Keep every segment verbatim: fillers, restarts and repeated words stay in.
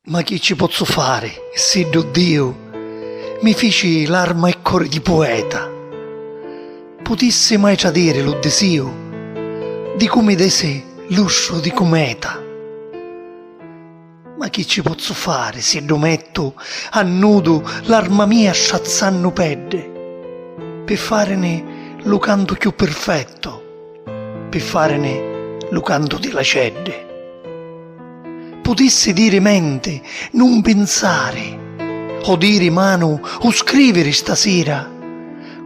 Ma chi ci pozzu fari, siddu Diu mi fici l'arma e cori di pueta? Putissi mai tradiri lu disiu di cu mi desi lustru di cumeta? Ma chi ci pozzu fari, siddu mettu a nudu l'arma mia strazzannu peddi, pi farini lu cantu chiù pirfettu, pi farini lu cantu di l'aceddi? Putissi diri menti, nun pinsari, o diri manu, o scriviri stasira.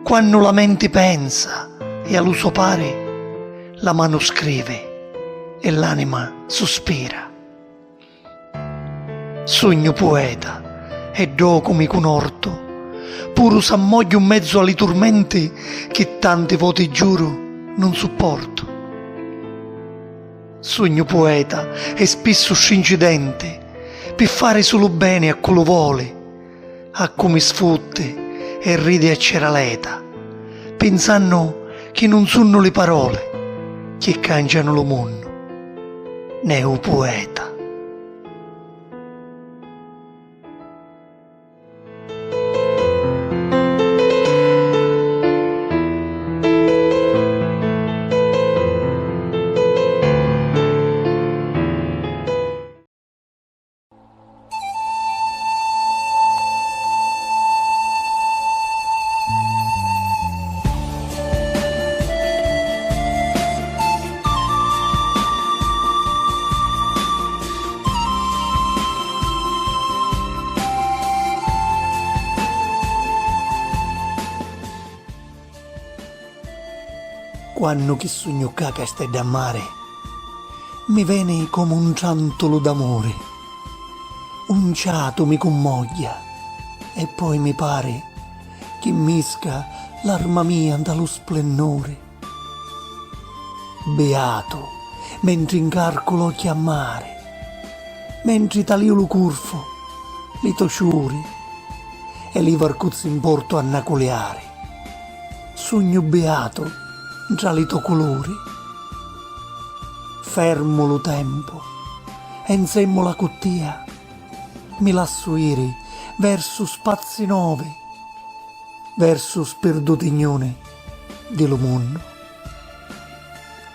Quannu la menti pensa e a lu so pari, la manu scrivi e l'anima suspira. Sugnu pueta e ddocu mi cunortu, puru s'ammogghiu 'n mezzu a li turmenti chi tanti voti giuru nun supportu. Sugnu pueta e spissu stringi i denti pi fari sulu beni a cu lu voli, a cu mi sfutti e ridi a ceraleta, pinsannu chi nun sunnu li paroli chi cancianu lu munnu, nè u pueta. Quannu chi sugnu ccà ca stedda a mari, mi veni comu un trantulu d'amuri. Un ciatu mi cummogghia e poi mi pari chi misca l'arma mia nta lu splennuri. Biatu, mentri ncarcu l'occhi a mari, mentri taliu lu curfu, li to ciuri e li varcuzzi 'n portu a naculiari. Sugnu biatu ntra li to culuri. Fermu lu tempu e nsemmula cu tia mi lassu iri versu spazi novi, versu spirduti gnuni di lu munnu.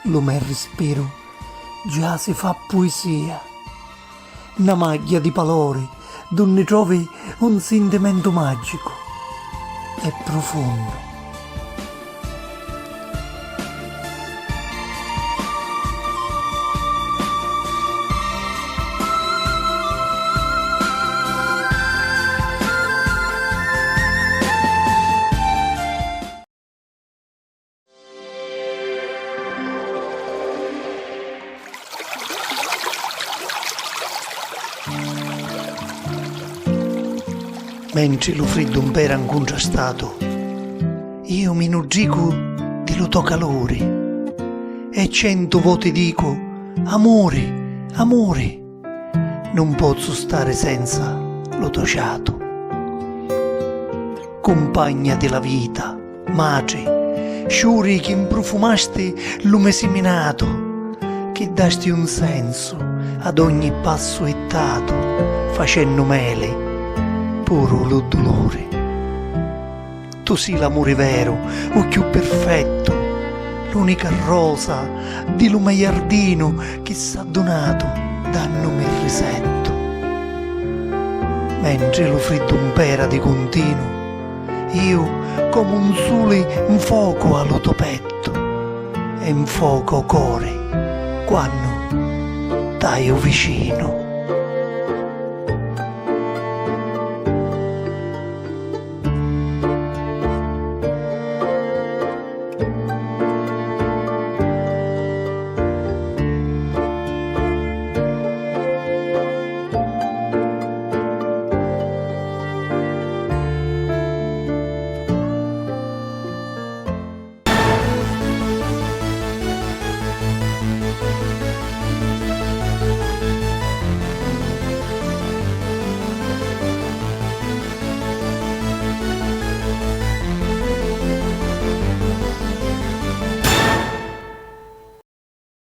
Lu me rispiru già si fa puisia, na magghia di palori dunni trovi un sintimentu magicu e prufunnu. Mentri lu friddu mpera ncuntrastatu, iu mi nudricu di lu to caluri e centu voti dicu: "Amuri, amuri!" Nun pozzu stari senza lu to ciatu. Cumpagna di la vita, matri, sciuri chi mprufumasti lu me siminatu, chi dasti un sensu ad ogni passu ittatu, facennu meli puru lu duluri. Tu si l'amuri veru, u chiù pirfettu, l'unica rosa di lu me jardinu chi s'ha dunatu dannu mi risettu. Mentri lu friddu mpera di cuntinu, iu comu un suli nfocu a lu to pettu e nfocu o cori quannu t'haiu vicinu.